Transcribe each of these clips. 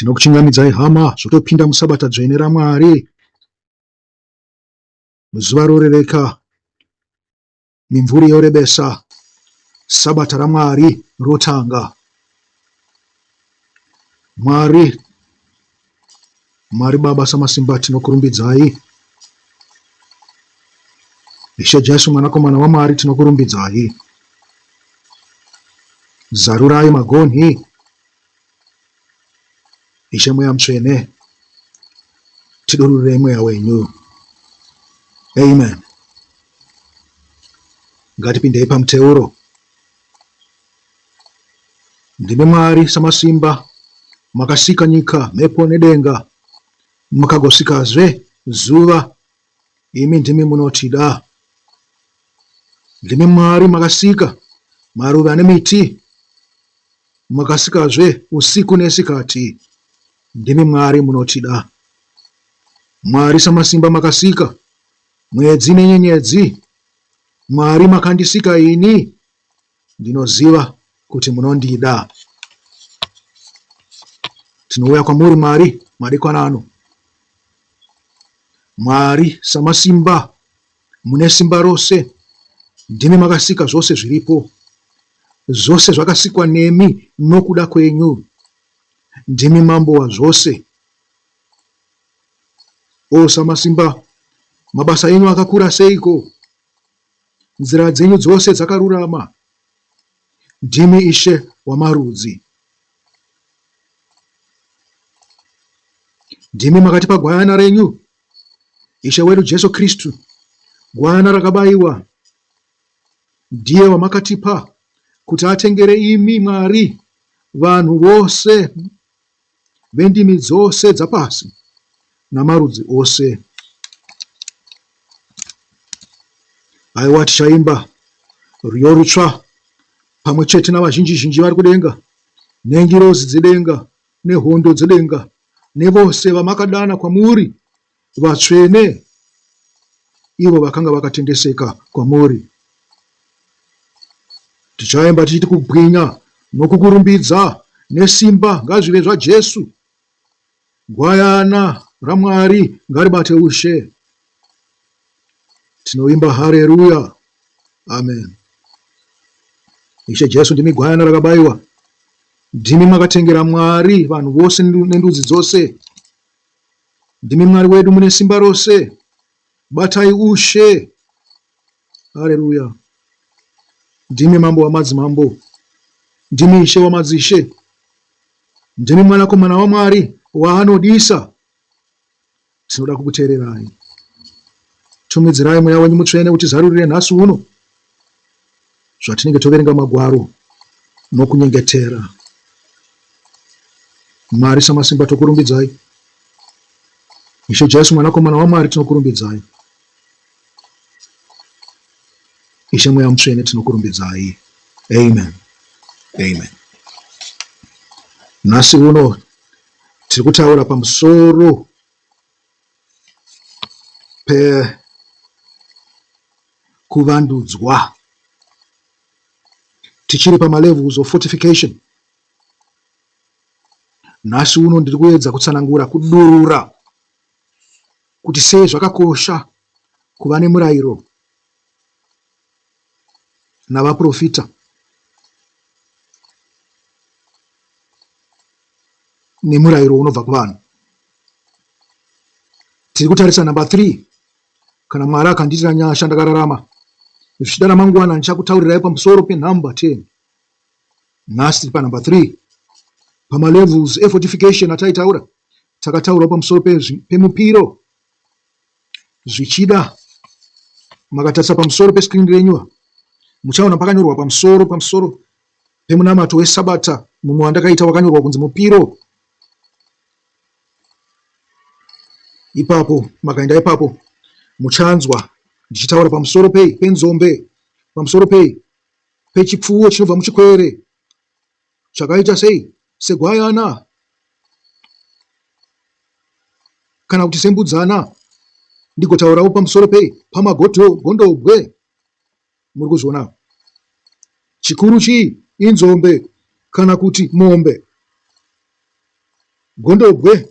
Tinokuchingamidzai hama zvotopinda musabata dzvene raMwari. Zuva rorereka, mimvuri yorebesa, sabata raMwari rotanga. Mwari, Mwari Baba Samasimba tinokurumbidzai. Ishe Jesu Mwanakomana waMwari tinokurumbidzai. Zarurai magonhi Ishe Mweya Mutsvene, tidururirei Mweya wenyu. Amen. Ngatipindei pamuteuro. Ndimi Mwari samasimba, makasika nyika, mhepo nedenga, mukagosikazve zuva. Imi ndimi munotida. Ndimi Mwari makasika maruva nemiti, Makasikazve usiku nesikati, ndimi Mwari munotida. Mwari samasimba makasika mwedzi nenyenyedzi, Mwari makandisika ini, ndinoziva kuti munondida. Tinouya kwamuri Mwari madekwana ano. Mwari samasimba Mune simba rose, ndimi makasika zvose zviripo. Zvose zvakasikwa nemi nokuda kwenyu. Ndimi mambo wazvose. O Samasimba, mabasa enyu akakura seiko! Nzira dzenyu dzose dzakarurama. Ndimi Ishe wamarudzi. Ndimi makatipa gwayana renyu Ishe wedu Jesu Kristu, Gwayana rakabaiwa, ndiye wamakatipa kuti atengere imi Mwari vanhu vose vendimi dzose dzapasi namarudzi ose. Haiwa tichaimba rwiyo rutsva pamwe chete navazhinji-zhinji vari kudenga nengirozi dzedenga nehondo dzedenga nevose vamakadana kwamuri, vatsvene, ivo vakanga vakatendeseka kwamuri. Tichaimba tichiti kubwinya nokukurumbidza nesimba ngazvive zvaJesu. Gwayana raMwari ngaribate ushe. Tinoimba hareruya. Amen. Ishe Jesu ndimi gwayana rakabaiwa. Ndimi makatengera Mwari vanhu vose nendudzi dzose. Ndimi Mwari wedu mune simba rose. Batai ushe. Hareruya. Ndimi mambo wamadzimambo. Ndimi ishe wamadzishe. Ndimi mwanakomana waMwari waanodisa. Tinoda kukuteererai. Tumidzirai Mweya wenyu Mutsvene utizarurire nhasi uno zvatinenge toverenga Magwaro nokunyengetera. Mwari Samasimba tokurumbidzai. Ishe Jesu Mwanakomana waMwari tinokurumbidzai. Ishe Mweya Mutsvene tinokurumbidzai. Amen. Amen. Nhasi uno Tiri kutaura pamusoro pekuvandudzwa. Tichiri pamalevels of fortification. Nhasi uno ndiri kuedza kutsanangura kudurura kuti sei zvakakosha kuva nemurayiro navaprofita. Nemurayiro unobva kuvanhu. Tiri kutarisa number 3. Kana Mwari akandiitira nyasha ndakararama, zvichida ramangwana ndichakutaurirai pamusoro penumber 10. Nhasi tiri panumber 3. Pamalevels efortification ataitaura, takataurawo pamusoro pemupiro. Zvichida makatarisa pamusoro pescreen renyu, muchaona pakanyorwa pamusoro pamusoro pemunamato weSabata mumwe wandakaita wakanyorwa kunzi mupiro. Ipapo makaenda ipapo muchanzwa ndichitaura pamusoro pei penzombe, pamusoro pei pechipfuwo chinobva muchikwere chakaita sei segwayana kana kuti sembudzana, ndigotaurawo pamusoro pei pamagondobwe. Muri kuzviona? Chikuru chii? Inzombe kana kuti mombe. Gondobwe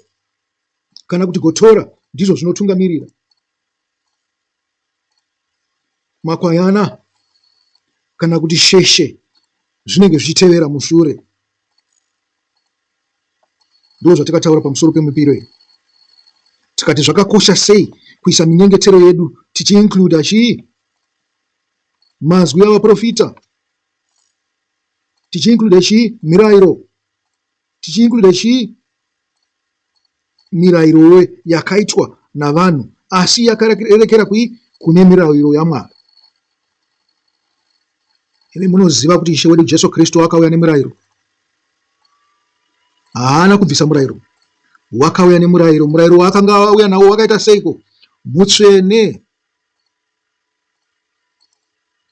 kana kuti gotora ndizvo zvinotungamirira. Makwayana kana kuti sheshe zvinenge zvichitevera mushure. Ndoo zvatakataura pamusoro pemipiro iyi. Tikati zvakakosha sei kuisa minyengetero yedu tichiincluda chii? Mazwi avaprofita. Tichiincluda chii? Mirairo. Tichiincluda chii? Mirairowo yakaitwa navanhu asi yakarerekera kui? Kune mirairo yaMwari. Imi munoziva kuti Ishe wedu Jesu Kristu akauya nemurairo. Haana kubvisa murayiro. Wakauya nemurayiro. Murayiro waakanga auya nawo wakaita seiko? Mutsvene.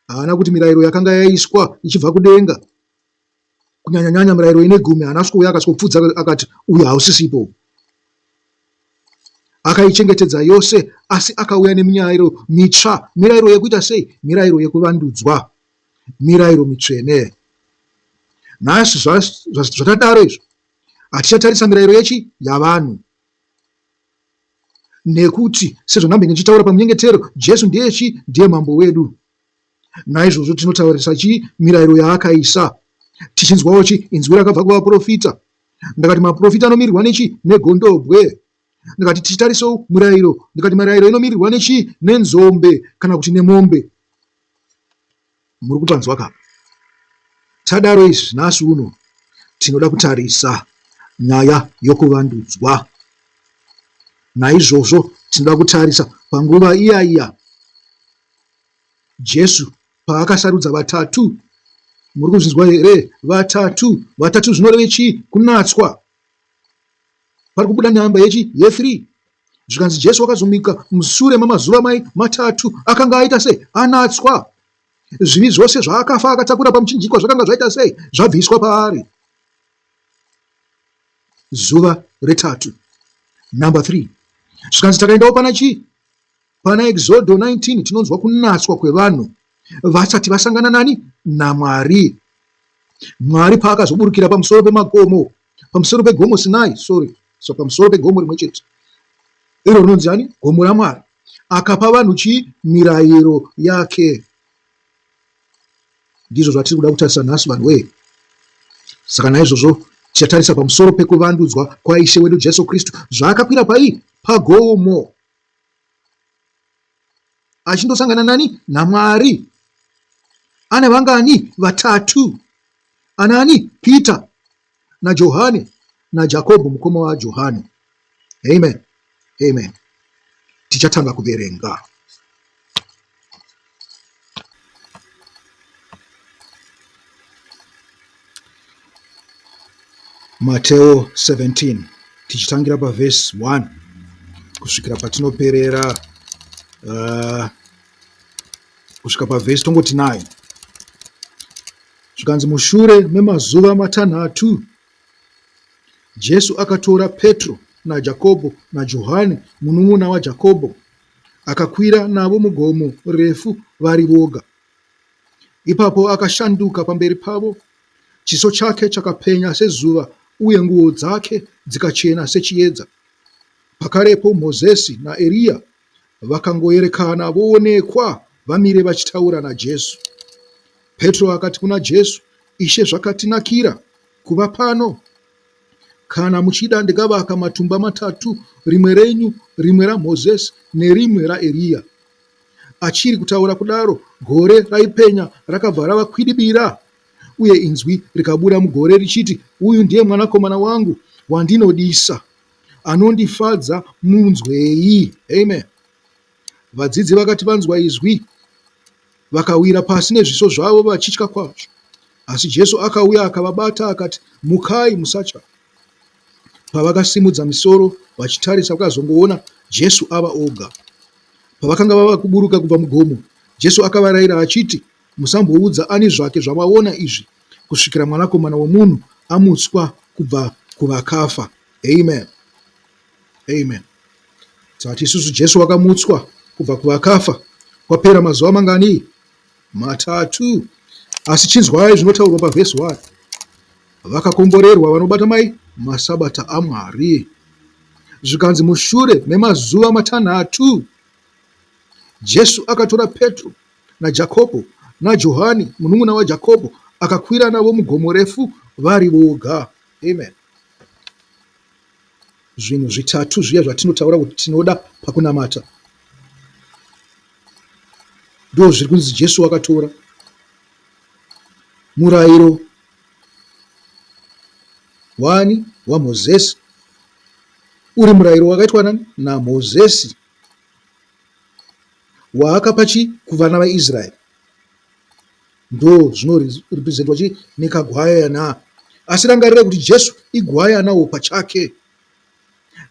Haana kuti mirayiro yakanga yaiswa ichibva kudenga, kunyanya-nyanya mirayiro ine gumi, haana kusvikouya akasvikopfudza akati uyu hausisipo. Akaichengetedza yose, asi akauya nemirayiro mitsva. Mirayiro yekuita sei? Mirayiro yekuvandudzwa. Mirayiro mitsvene. Nhasi zvatadaro izvo, hatichatarisa mirayiro yechi? Yavanhu. Nekuti sezvandambenge ndichitaura pamunyengetero, Jesu ndiye chii? Ndiye Mambo wedu. Naizvozvo tinotaurisa chii? Mirayiro yaakaisa. Tichinzwawo chii? Inzwi rakabva kuvaprofita. Ndakati maprofita anomirirwa nechii? Negondobwe. Ndikati tichitarisawo murayiro. Ndikati mirayiro inomirirwa nechii? Nenzombe kana kuti nemombe. Muri kupanzwa ka? Tadaro izvi nhasi uno tinoda kutarisa nyaya yokuvandudzwa. Naizvozvo tinoda kutarisa panguva iya iya Jesu paakasarudza vatatu. Muri kuzvinzwa here? Vatatu. Vatatu zvinoreve chii? Kunatswa. Pari kubuda nhamba yechi ye3. Zvikanzi Jesu wakazomika musure mamazuva mai matatu akanga aita sei? Anatswa. Zvivi zvose zvaakafa akatakura pamuchinjikwa zvakanga zvaita sei? Zvabviswa paari. Zuva retatu. Number 3. Zvikanzi takaendawo pana chii? Pana Exodo 19 tinonzwa kunatswa kwevanhu vasati vasangana nani? NaMwari. Mwari paakazoburukira pamusoro pemakomo, pamusoro pegomo Sinai, sorry, so pamusoro pegomo rimwe chete iro rinonzi ani? Gomo raMwari. Akapa vanhu chii? Mirayiro yake. Ndizvo zvatiri kuda kutarisa nhasi vanhu wee. Saka naizvozvo tichatarisa pamusoro pekuvandudzwa kwaIshe wedu Jesu Kristu zvaakakwira pai? Pagomo. Achindosangana nani? NaMwari. Ane vangani? Vatatu. Anani? Peter naJohane naJakobho mukoma waJohane. Amen. Amen. Tichatanga kuverenga. Mateo 17 tichitangira pavhesi 1 kusvikira patinoperera kusvika pavhesi tongoti 9. Zvikanzi mushure memazuva matanhatu Jesu akatora Petro naJakobho naJohani munun'una waJakobho akakwira navo mugomo refu vari voga. Ipapo akashanduka pamberi pavo, chiso chake chakapenya sezuva uye nguo dzake dzikachena sechiedza. Pakarepo Mozisi naEriya vakangoerekana voonekwa vamire vachitaura naJesu. Petro akati kuna Jesu, Ishe, zvakatinakira kuva pano. Kana muchida ndingavaka matumba matatu, rimwe renyu, rimwe raMozisi nerimwe raEriya. Achiri kutaura kudaro, gore raipenya rakabva ravakwidibira, uye inzwi rikabuda mugore richiti, Uyu ndiye Mwanakomana wangu wandinodisa, anondifadza, munzwei. Amen. Vadzidzi vakati vanzwa izwi, vakawira pasi nezviso zvavo vachitya kwazvo. Asi Jesu akauya akavabata akati, Mukai, musatya. Pavakasimudza misoro vachitarisa vakazongoona Jesu ava oga. Pavakanga vava kuburuka kubva mugomo, Jesu akavarayira achiti, Musamboudza ani zvake zvamaona izvi kusvikira Mwanakomana womunhu amutswa kubva kuvakafa. Amen. Amen. Tati isusu Jesu wakamutswa kubva kuvakafa kwapera mazuva mangani? Matatu. Asi chinzwai zvinotaurwa pavhesi 1. Vakakomborerwa vanobata mai Masabata aMwari. Zvikanzi mushure memazuva matanhatu, Jesu akatora Petro naJakobho naJohani munun'una waJakobho akakwira navo mugomo refu vari voga. Amen. Zvinhu zvitatu zviya zvatinotaura kuti tinoda pakunamata ndo zviri kunzi Jesu wakatora murayiro wani waMozisi uri murayiro wakaitwa nani naMozisi waakapa chi kuvana vaIsraeri ndo zvinorepresentwa chi nekagwayana asi rangarirai kuti Jesu igwayanawo pachake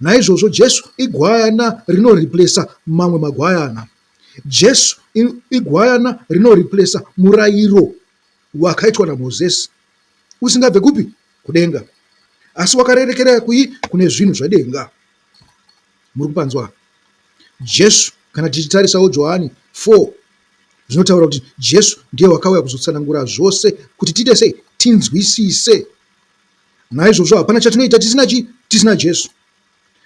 naizvozvo Jesu igwayana rinoreplesa mamwe magwayana Jesu igwayana rinoreplesa murayiro wakaitwa naMozisi usingabve kupi kudenga asi wakarerekera kui kune zvinhu zvedenga muri kupanzwa Jesu kana tichitarisawo Johani 4 zvinotaura kuti Jesu ndiye wakauya kuzotsanangura zvose kuti tiite sei tinzwisise naizvozvo hapana chatinoita tisina chi tisina Jesu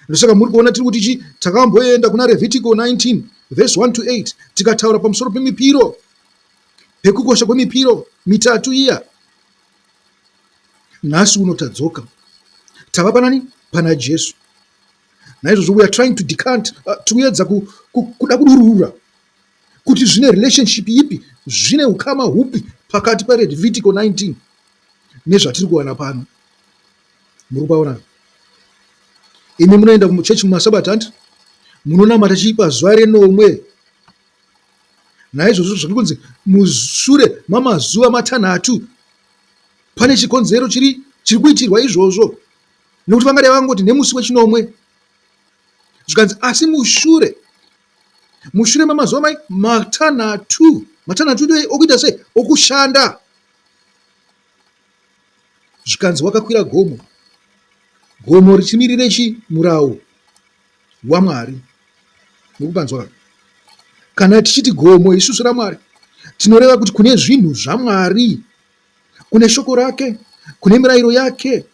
ndosaka muri kuona tiri kuti chi takamboenda kuna Revhitiko 19 verse 1 to 8 tikataura pamusoro pemipiro pekukosha kwemipiro mitatu iya nhasi uno tadzoka tava panani pana Jesu naizvozvo we are trying to decant uh, tikuedza kuda kudurura kuti zvine relationship ipi zvine ukama hupi pakati parevitico 19 nezvatiri kuwana pano muri kupaona imi munoenda kumuchechi mumasabata anti munonamata chii pazuva renomwe naizvozvo zviri kunzi mushure mamazuva matanhatu pane chikonzero chiri chiri kuitirwa izvozvo nekuti vangadai vangoti nemusi wechinomwe zvikanzi asi mushure mushure mamazuva mai matanhatu matanhatu ndiyo okuita sei okushanda zvikanzi wakakwira gomo gomo richimirire chi murawo waMwari mukupanzwa kana tichiti gomo isusu raMwari tinoreva kuti kune zvinhu zvaMwari kune shoko rake kune mirayiro yake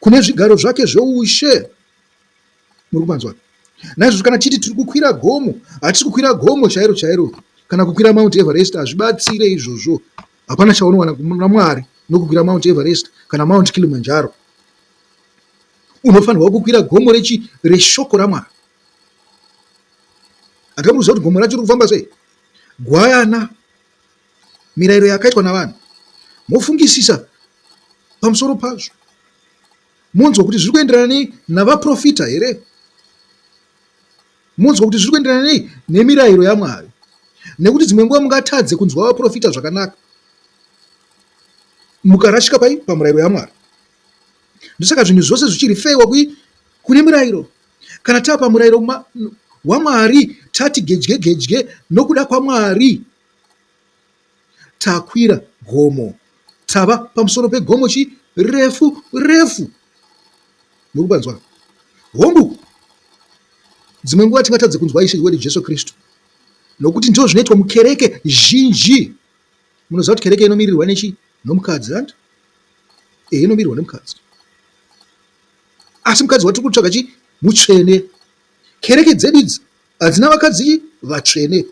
kune zvigaro zvake zveushe muri kupanzwa naizvozvo kana tichiti tiri kukwira gomo hatisi kukwira gomo chairo chairo kana kukwira Mount Everest hazvibatsire izvozvo hapana chaunowana kuna Mwari nokukwira Mount Everest kana Mount Kilimanjaro unofanirwa kukwira gomo rechi reshoko raMwari handika kuziva kuti gomo racho riri kufamba sei gwayana mirayiro yakaitwa navanhu mofungisisa pamusoro pazvo monzwa kuti zviri kuenderana nei navaprofita here monzwa kuti zviri kuenderana nei nemirayiro yamwari nekuti dzimwe nguva mungatadze kunzwa vaprofita zvakanaka mukarashika pai pamurayiro yamwari ndosaka zvinhu zvose zvichirifewa kui kune mirayiro kana tava pamurayiro wamwari tati gedye gedye nokuda kwamwari takwira gomo tava pamusoro pegomo chi refu refu muri kupanzwa hongu dzimwe nguva tingatadze kunzwa ishe wedu jesu kristu nokuti ndizvo zvinoitwa mukereke zhinji munoziva kuti kereke inomirirwa nechi nomukadzi hanti e inomirirwa nemukadzi asi mukadzi watiri kutsvaga chi mutsvene kereke dzedu idzi hadzina vakadzi vatsvene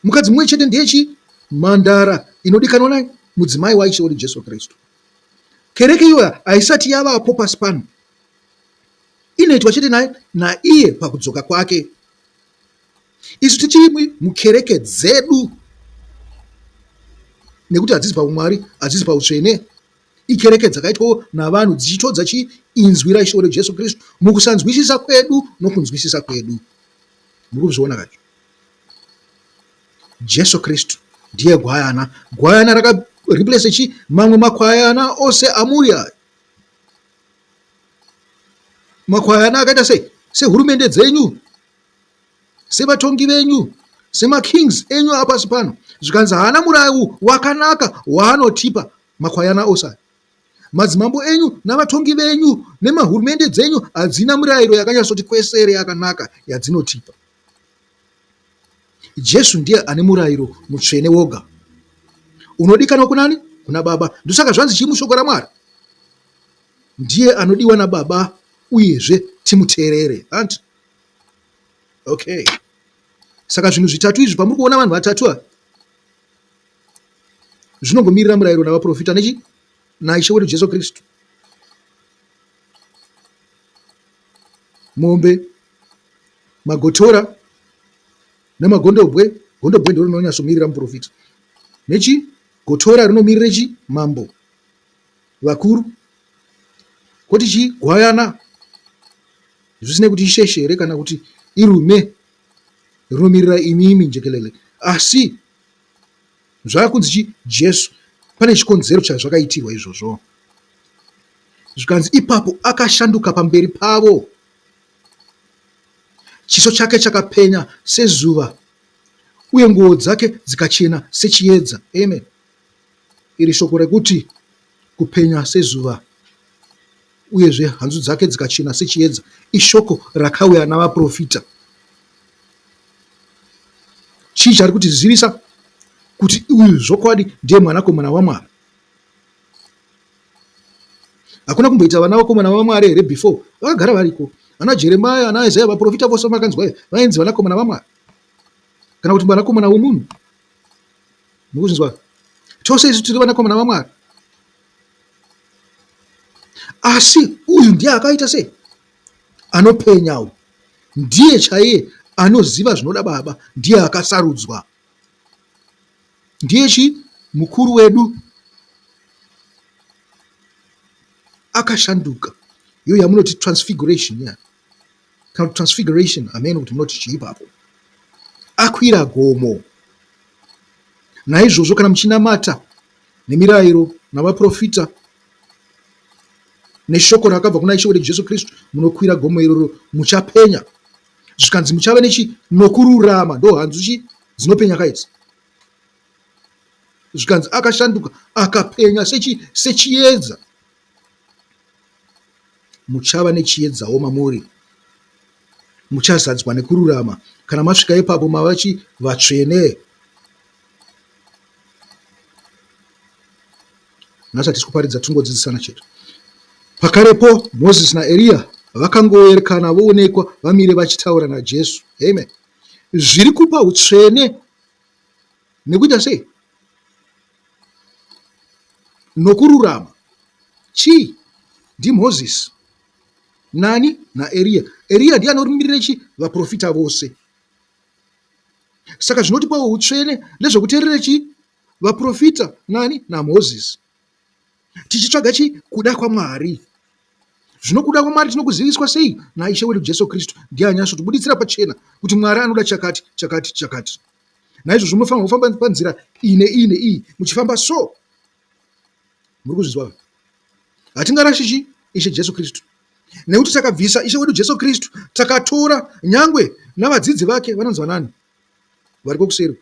mukadzi mumwe chete ndiye chi mhandara inodikanwa naye mudzimai waishe wedu jesu kristu kereke iyoyo haisati yavapo pasi pano inoitwa chete naye naiye pakudzoka kwake isu tichiri mukereke dzedu nekuti hadzisi paumwari hadzisi pautsvene ikereke dzakaitwawo navanhu dzichitodza chi inzwi raishe wedu jesu kristu mukusanzwisisa kwedu nokunzwisisa kwedu muri kuzviona kacho jesu kristu ndiye gwayana gwayana rakareplace chi mamwe makwayana ose amuri ayo makwayana akaita sei sehurumende dzenyu sevatongi venyu semakings enyu apasi pano zvikanzi haana murawu wakanaka waanotipa makwayana ose aya madzimambo enyu navatongi venyu nemahurumende dzenyu hadzina mirayiro yakanyatsoti kwesere yakanaka yadzinotipa jesu ndiye ane murayiro mutsvene woga unodikanwa kunani kuna baba ndosaka zvanzi chii mushoko ramwari Ndiye anodiwa naBaba uyezve timuteerere. Hanti? Okay. Saka zvinhu zvitatu izvi pamuri kuona vanhu vatatu ava zvinongomirira murayiro navaprofita nechi naIshe wedu Jesu Kristu. Mombe, magotora nemagondobwe, gondobwe ndiro rinonyatsomirira muprofita. Nechi gotora rinomirira chi mambo. Vakuru. Koti chi gwayana zvisinei kuti isheshe here kana kuti irume rinomirira imimi njekelele asi zvakunzi chi Jesu pane chikonzero chazvakaitirwa izvozvo. Zvikanzi ipapo akashanduka pamberi pavo, chiso chake chakapenya sezuva uye nguo dzake dzikachena sechiedza. Amen. Iri shoko rekuti kupenya sezuva uyezve hanzu dzake dzikachena sechiedza ishoko rakauya navaprofita. Chii chari kutizivisa kuti uyu zvokwadi ndiye mwanakomana waMwari? Hakuna kumboita vana vakomana vaMwari here before? Vakagara variko. Ana Jeremiah, ana Isaiah, vaprofita vose vamakanzwa vainzi vanakomana vaMwari. Kana kuti mwanakomana womunhu. Mukuzvinzwa? Tose isu tiri vanakomana vaMwari. Asi uyu ndiye akaita sei? Anopenya uyu. Ndiye chaiye anoziva zvinoda baba. Ndiye akasarudzwa. Ndiye chi mukuru wedu. Akashanduka. Iyo yamunoti transfiguration ya. Kana kuti transfiguration hameno kuti munoti chii ipapo. Akwira gomo. Naizvozvo kana muchinamata nemirayiro navaprofita neshoko rakabva kuna Ishe wedu Jesu Kristu, munokwira gomo iroro muchapenya. Zvikanzi muchave nechi nokururama, ndo hanzu chi dzinopenya kaidzi. Zvikanzi akashanduka akapenya sechi sechiedza. Muchava nechiedzawo mamuri, muchazadzwa nekururama. Kana masvika ipapo mava chi vatsvene. Nhasi hatisi kuparidza tingodzidzisana chete. Pakarepo Mozisi naEriya vakangoerekana voonekwa vamire vachitaura naJesu. Amen. Zviri kupa utsvene nekuita sei? Nokururama. Chii? NdiMozisi. Nani? NaEriya. Eriya ndiye anomirira chi? Vaprofita vose. Saka zvinotipawo utsvene ndezvekuteerera chii? Vaprofita nani? NaMozisi. Tichitsvaga chii? Kuda kwaMwari. Zvino kuda kwaMwari tinokuziviswa sei? NaIshe wedu Jesu Kristu. Ndiye anyatsotibuditsira pachena kuti Mwari anoda chakati, chakati, chakati. Naizvozvo munofanirwa kufamba panzira iyi neiyi neiyi muchifamba so. Muri kuzvinzwa? Hatingarashi chi Ishe Jesu Kristu. Nekuti takabvisa Ishe wedu Jesu Kristu, takatora nyangwe navadzidzi vake vanonzi vanani variko kuseri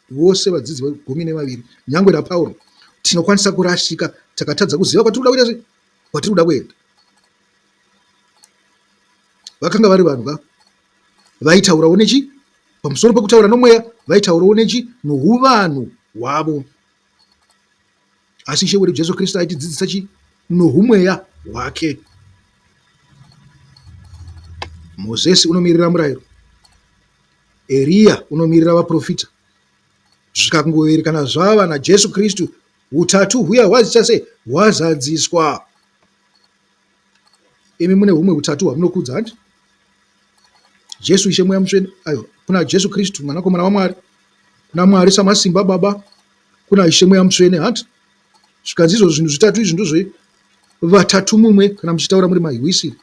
vose vadzidzi vegumi nevaviri nyangwe naPauro tinokwanisa kurasika takatadza kuziva kwatiri kuda kuita sei kwatiri kuda kuenda. Vakanga vari vanhu ka vaitaurawo nechi pamusoro pekutaura nomweya vaitaurawo nechi nohuvanhu hwavo. Asi Ishe wedu Jesu Kristu aitidzidzisa chi nohumweya hwake. Mozisi unomirira murayiro, Eriya unomirira vaprofita. Zvikangoerekana zvava naJesu Kristu, utatu huya hwaziita sei? Hwazadziswa. Imi mune humwe utatu hwamunokudza hanti? Jesu Ishe Mweya Mutsvene, aiwa, kuna Jesu Kristu Mwanakomana waMwari, kuna Mwari Samasimba Baba, kuna Ishe Mweya Mutsvene hanti? Zvikanzi izvo zvinhu zvitatu izvi ndozve vatatu mumwe kana muchitaura muri mahwisiri.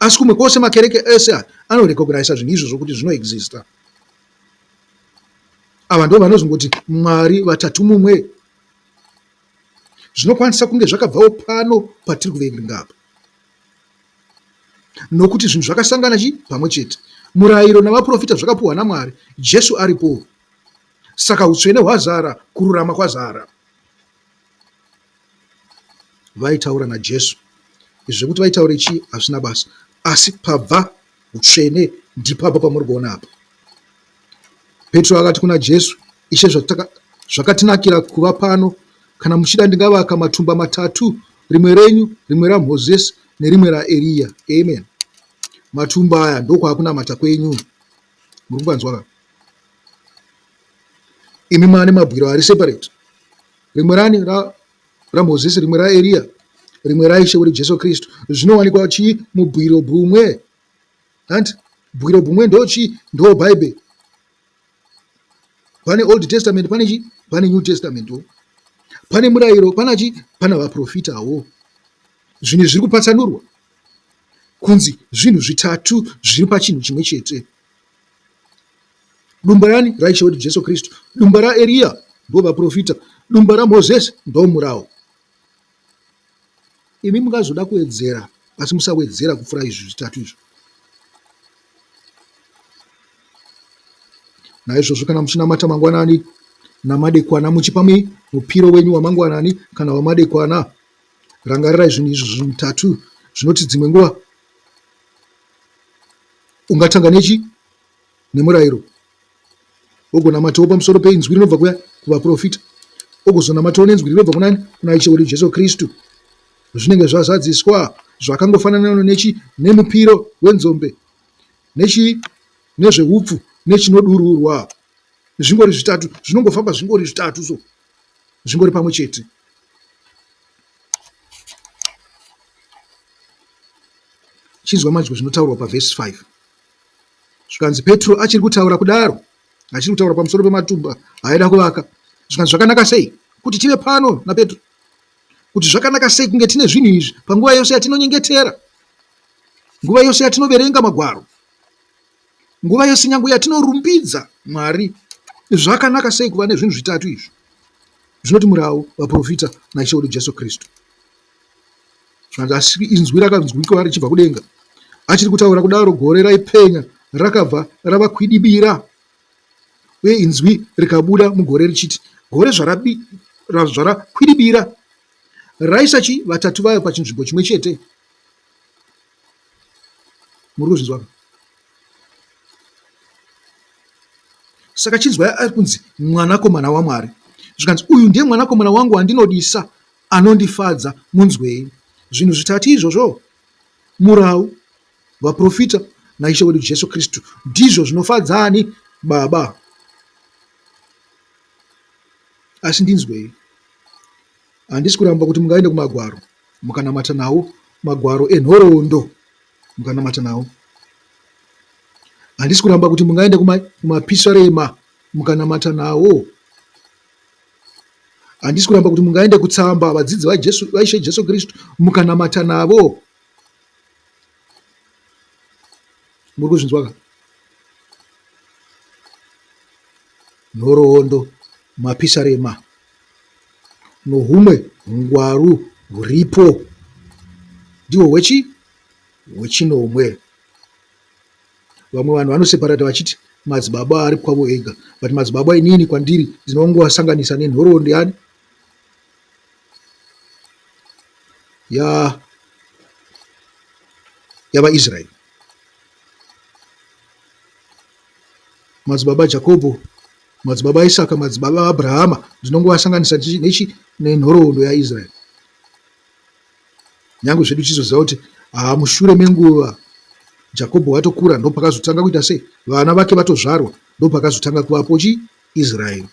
Asi kumwe kwose makereke ese aya anorecogniza zvinhu izvozvo kuti zvinoexista. Ava ndo vanozongoti Mwari vatatu mumwe. Zvinokwanisa kunge zvakabvawo pano patiri kuverenga apa. Nokuti zvinhu zvakasangana chi pamwe chete. Murayiro navaprofita zvakapuhwa naMwari, Jesu aripowo. Saka hutsvene hwazara, kururama kwazara. Vaitaura naJesu. Izvi zvekuti vaitaure chii hazvina basa. Asi pabva hutsvene ndipapa pamuri kuona apa. Petro akati kuna Jesu, Ishe, zvakatinakira kuva pano. Kana muchida ndingavaka matumba matatu, rimwe renyu, rimwe raMozisi nerimwe raEriya. Amen. Matumba aya ndokwaakunamata kwenyu. Muri kupanzwa ka? Imi maane mabwiro ari separate. Rimwe rani ra raMozisi, rimwe raEriya, rimwe raIshe wedu Jesu Kristu. Zvinowanikwa chii mubwiro bumwe? Hanti bwiro bumwe ndochii? Ndo Bhaibheri. Pane Old Testament, pane chii? Pane New Testament wo. Pane murayiro, pana chii? Pana vaprofitawo. Zvinhu zviri kupatsanurwa kunzi zvinhu zvitatu zviri pachinhu chimwe chete. Dumba rani? RaIshe wedu Jesu Kristu. Dumba raEriya ndovaprofita. Dumba raMozisi ndomurawo. Imi mungazoda kuwedzera asi musawedzera kupfuura izvi zvitatu izvi. Naizvozvo kana muchinamata mangwanani namadekwana muchipa mupiro wenyu wamangwanani kana wamadekwana, rangarirai zvinhu izvi zvitatu zvinoti dzimwe nguva ungatanga nechi nemurayiro ogonamatawo pamusoro peinzwi rinobva kuya kuvaprofita ogozonamatawo nenzwi rinobva kunani kuna Ishe wedu Jesu Kristu zvinenge zvazadziswa zvakangofanana nechi nemupiro wenzombe nechi nezveupfu nechinodururwa zvingori zvitatu zvinongofamba zvingori zvitatu so zvingori pamwe chete Chinzwa manje zvinotaurwa pavhesi 5. Zvikanzi Petro achiri kutaura kudaro, achiri kutaura pamusoro pematumba aida kuvaka. Zvikanzi zvakanaka sei kuti tive pano naPetro, kuti zvakanaka sei kunge tine zvinhu izvi panguva yose yatinonyengetera, nguva yose yatinoverenga magwaro, nguva yose nyange yatinorumbidza Mwari. Zvakanaka sei kuva nezvinhu zvitatu izvi zvinoti murau, vaprofita naIshe wedu Jesu Kristu. Zvikanzi asi inzwi rakanzwikwa richibva kudenga. Achiri kutaura kudaro gore raipenya rakabva ravakwidibira uye inzwi rikabuda mugore richiti, Gore zvarakwidibira raisa chi vatatu vayo pachinzvimbo chimwe chete. Muri kuzvinzwa? Saka chinzwai ari kunzi mwanakomana waMwari. Zvikanzi uyu ndiye mwanakomana wangu wandinodisa anondifadza munzwei. Zvinhu zvitatu izvozvo, murau, vaprofita naIshe wedu Jesu Kristu, ndizvo zvinofadza ani? Baba. Asi ndinzwei. Handisi kuramba kuti mungaende kumagwaro mukanamata nawo, magwaro enhoroondo mukanamata nawo. Handisi kuramba kuti mungaende kumapisarema mukanamata nawo. Handisi kuramba kuti mungaende kutsamba vadzidzi vaJesu, vaIshe Jesu Kristu mukanamata navo. Muri kuzvinzwa ka? Nhoroondo, mapisarema nohumwe hungwaru huripo ndihwo hwechi hwechinomwe. Vamwe vanhu vanoseparata vachiti madzibaba ari kwavo ega but madzibaba inini kwandiri ndinongovasanganisa nenhoroondo yani ya yavaIsraeri. Madzibaba Jakobho, madzibaba Isaka, madzibaba Abrahama ndinongovasanganisa nechi nenhoroondo yaIsraeri. Nyangwe zvedu tichizoziva kuti haa mushure menguva Jakobho watokura ndopakazotanga kuita sei vana vake vatozvarwa ndopakazotanga kuvapo chi Israeri.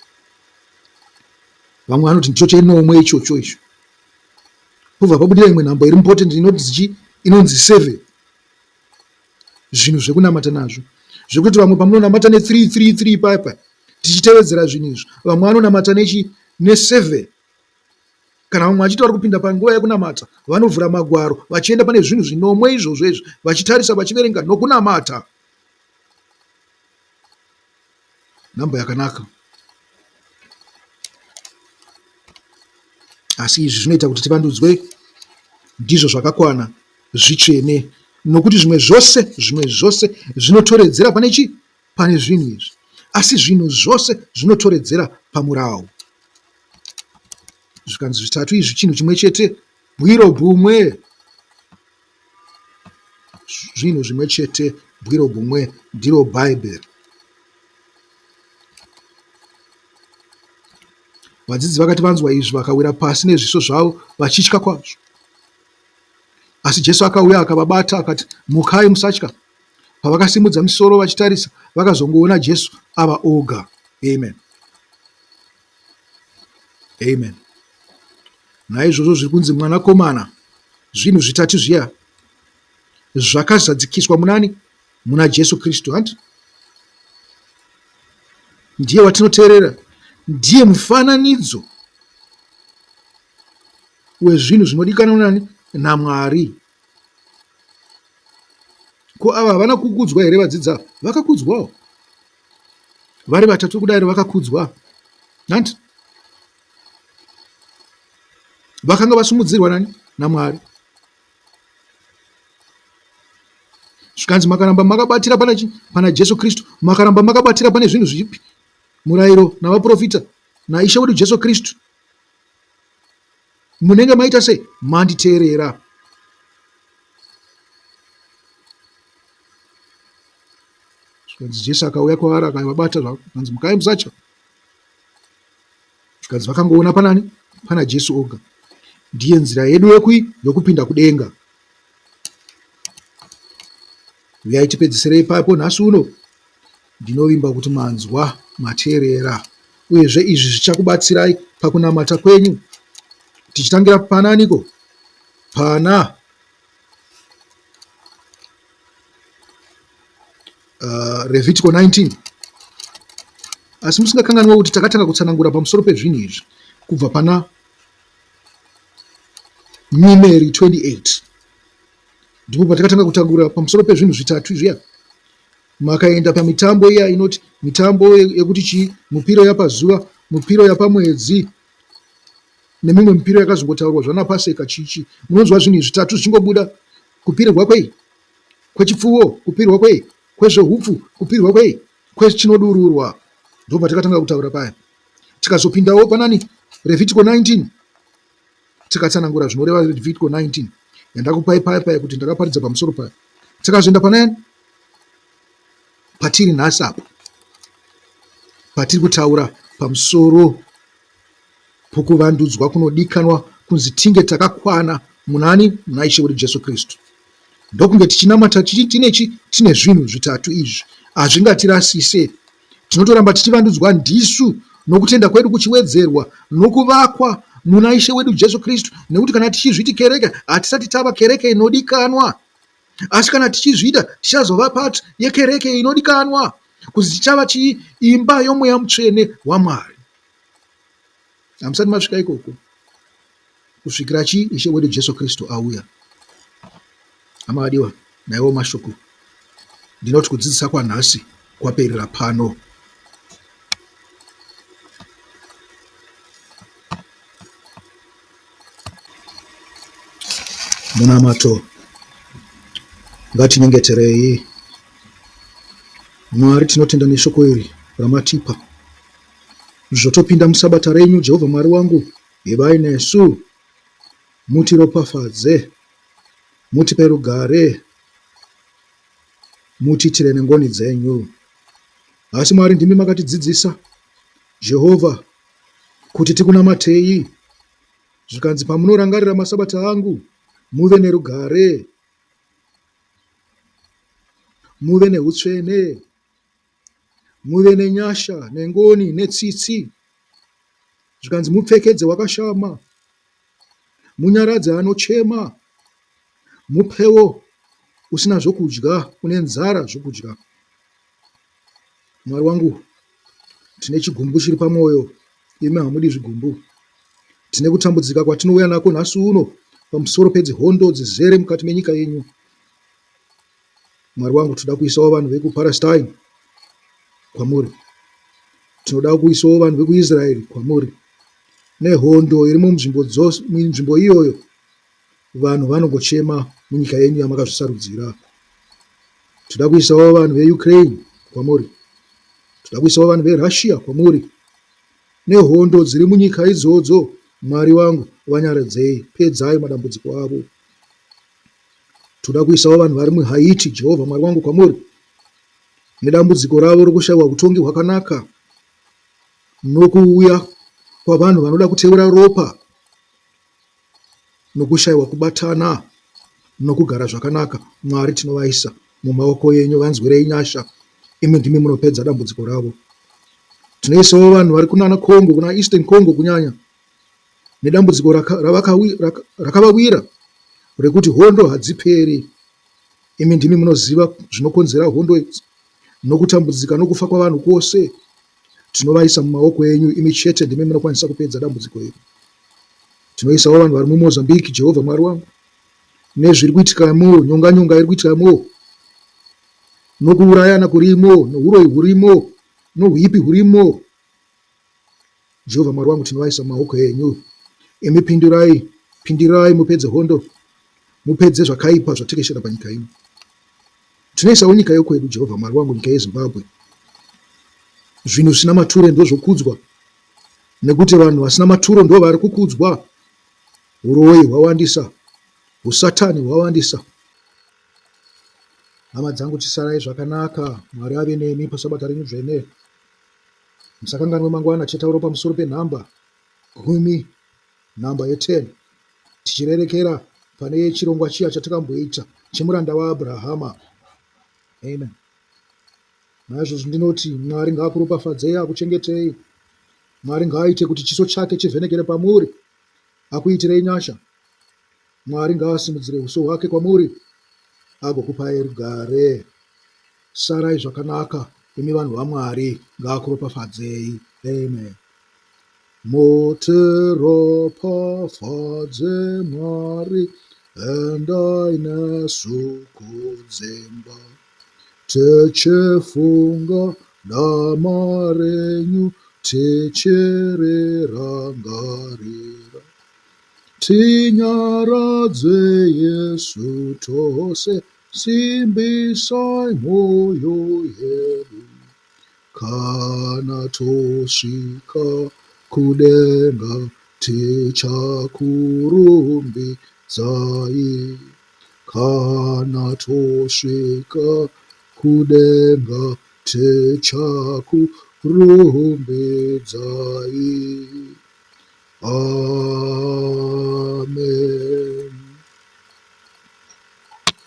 Vamwe vanoti ndicho chenomwe ichocho icho. Pobva pabudira imwe nhambo iri important inonzi chi inonzi seven. Zvinhu zvekunamata nazvo. Zvekuti vamwe pamunonamata ne 3 3 3 paya paya tichitevedzera zvinhu izvi. Vamwe vanonamata nechi ne 7. Kana vamwe vachiti vari kupinda panguva yekunamata, vanovhura magwaro vachienda pane zvinhu zvinomwe izvozvo izvi, vachitarisa, vachiverenga nokunamata. Nhamba yakanaka. Asi izvi zvinoita kuti tivandudzwe, ndizvo zvakakwana, zvitsvene, nokuti zvimwe zvose, zvimwe zvose zvinotoredzera pane chii? Pane zvinhu izvi. Asi zvinhu zvose zvinotoredzera pamurau. Zvikanzi zvitatu izvi chinhu chimwe chete, bwiro bumwe. Zvinhu zvimwe chete, bwiro bumwe, ndiro Bhaibheri. Vadzidzi vakati vanzwa izvi vakawira pasi nezviso zvavo vachitya kwazvo. Asi Jesu akauya akavabata akati, Mukai, musatya. Pavakasimudza misoro vachitarisa, vakazongoona Jesu ava oga. Amen. Amen. Naizvozvo zviri kunzi mwanakomana, zvinhu zvitatu zviya zvakazadzikiswa munani? Muna Jesu Kristu, hanti? Ndiye watinoteerera, ndiye mufananidzo wezvinhu zvinodikanwa nani? NaMwari. Ko ava havana kukudzwa here vadzidzi ava? Vakakudzwawo. Vari vatatu kudaro vakakudzwa. Hanti? Vakanga vasumudzirwa nani? NaMwari. Zvikanzi makaramba makabatira pana chi? Pana Jesu Kristu. Makaramba makabatira pane zvinhu zvipi? Murayiro navaprofita naIshe wedu Jesu Kristu. Munenge maita sei? Manditeerera. Zvikanzi Jesu akauya kwavari akavabata zvakanzi mukai musatya. Zvikanzi vakangoona panani? Pana Jesu oga. Ndiye nzira yedu yekui yokupinda kudenga. Uyai tipedzisire ipapo nhasi uno. Ndinovimba kuti manzwa, mateerera, uyezve izvi zvichakubatsirai pakunamata kwenyu. Tichitangira pananiko? Pana Revhitiko 19. Asi musingakanganwe kuti takatanga kutsanangura pamusoro pezvinhu izvi kubva pana Numeri 28. Ndipo patakatanga kutaura pamusoro pezvinhu zvitatu zviya. Makaenda pamitambo iya inoti mitambo yekuti chii, mupiro yapazuva, mupiro yapamwedzi nemimwe mipiro yakazongotaurwa zvana Paseka chii chii. Munonzwa zvinhu izvi zvitatu zvichingobuda. Kupirirwa kwei? Kwechipfuwo, kupirwa kwei? Kwezvehupfu, kupirwa kwei? Kwechinodururwa. Ndipo patakatanga kutaura paya. Tikazopindawo panani Revhitiko 19 tikatsanangura zvinoreva Revhitiko 19 yandakupai paya paya kuti ndakaparidza pamusoro payo. Tikazoenda pana patiri nhasi apa patiri kutaura pamusoro pokuvandudzwa kunodikanwa kunzi tinge takakwana munani muna Ishe wedu Jesu Kristu. Ndokunge tichinamata tinechi tine zvinhu zvitatu izvi hazvingatirasise. Tinotoramba tichivandudzwa ndisu nokutenda kwedu kuchiwedzerwa nokuvakwa muna Ishe wedu Jesu Kristu nekuti kana tichizviti kereke hatisati tava kereke inodikanwa. Asi kana tichizviita tichazova part yekereke inodikanwa kuzi tichava chii imba yomweya mutsvene waMwari. Hamusati masvika ikoko kusvikira chii Ishe wedu Jesu Kristu auya. Hama vadiwa, naiwo mashoko ndinoti kudzidzisa kwanhasi kwaperera pano. Munamato. Ngatinyengeterei. Mwari tinotenda neshoko iri ramatipa. Zvotopinda musabata renyu Jehovha Mwari wangu, ivai nesu. Mutiropafadze. Mutipe rugare. Mutiitire nengoni dzenyu. Asi Mwari ndimi makatidzidzisa. Jehovha kuti tikunamatei. Zvikanzi pamunorangarira masabata angu muve nerugare, muve nehutsvene, muve nenyasha nengoni netsitsi. Zvikanzi mupfekedze wakashama, munyaradze anochema, mupewo usina zvokudya, une nzara zvokudya. Mwari wangu, tine chigumbu chiri pamwoyo, imi hamudi zvigumbu. Tine kutambudzika kwatinouya nako nhasi uno pamusoro pedzihondo dzizere mukati menyika yenyu. Mwari wangu, tinoda kuisawo vanhu vekuPalestine kwamuri. Tinoda kuisawo vanhu vekuIsraeri kwamuri. Nehondo iri munzvimbo dzose, munzvimbo iyoyo, vanhu vanongochema munyika yenyu yamakazvisarudzira. Tinoda kuisawo vanhu veUkraine kwamuri. Tinoda kuisawo vanhu veRussia kwamuri. Nehondo dziri munyika idzodzo, Mwari wangu, vanyaradzei, pedzai madambudziko avo. Tinoda kuisawo vanhu vari muHaiti, Jehovha Mwari wangu, kwamuri. Nedambudziko ravo rokushaiwa hutongi hwakanaka nokuuya kwavanhu vanoda kuteura ropa nokushaiwa kubatana. nokugara zvakanaka. Mwari tinovaisa mumaoko enyu, vanzwirei nyasha. Imi ndimi munopedza dambudziko ravo. Tinoisawo vanhu vari kunana Congo, kuna Eastern Congo kunyanya, nedambudziko rakavawira rekuti hondo hadziperi. Imi ndimi munoziva zvinokonzera hondo idzi nokutambudzika nokufa kwavanhu kwose. Tinovaisa mumaoko enyu, imi chete ndimi munokwanisa kupedza dambudziko iri. Tinoisawo vanhu vari muMozambique, Jehovha Mwari wangu, nezviri kuitikamo, nyonganyonga iri kuitikamo, nokuurayana kurimo, nohuroyi hurimo, nohuipi hurimo. Jehovha Mwari wangu, tinovaisa mumaoko enyu. Imi pindurai, pindirai mupedze hondo, mupedze zvakaipa zvatekeshera panyika ino. Tinoisawo nyika yokwedu, Jehovha Mwari wangu, nyika yeZimbabwe. Zvinhu zvisina mature ndozvokudzwa, nekuti vanhu vasina maturo ndo vari kukudzwa. Huroyi hwawandisa, husatani hwawandisa. Hama dzangu chisarai zvakanaka, Mwari ave nemi pasabata renyu dzvene. Musakanganwe mangwana tichataura pamusoro penhamba gumi, nhamba ye10, tichirerekera pane chirongwa chiya chatakamboita chemuranda waAbrahama. Amen. Naizvozvo ndinoti Mwari ngaakuropafadzei akuchengetei. Mwari ngaaite kuti chiso chake chivhenekere pamuri akuitirei nyasha. Mwari ngaasimudzire uso hwake kwamuri agokupai rugare. Sarai zvakanaka imi vanhu vaMwari ngaakuropafadzei. Amen. Mutiropafadze Mwari, endai nesu kudzimba. Tichifunga dama renyu, tichirirangarira. Tinyaradze Yesu tose, simbisai mwoyo yedu. Kana tosvika kudenga tichakurumbidzai. Kana tosvika kudenga tichakurumbidzai. Amen.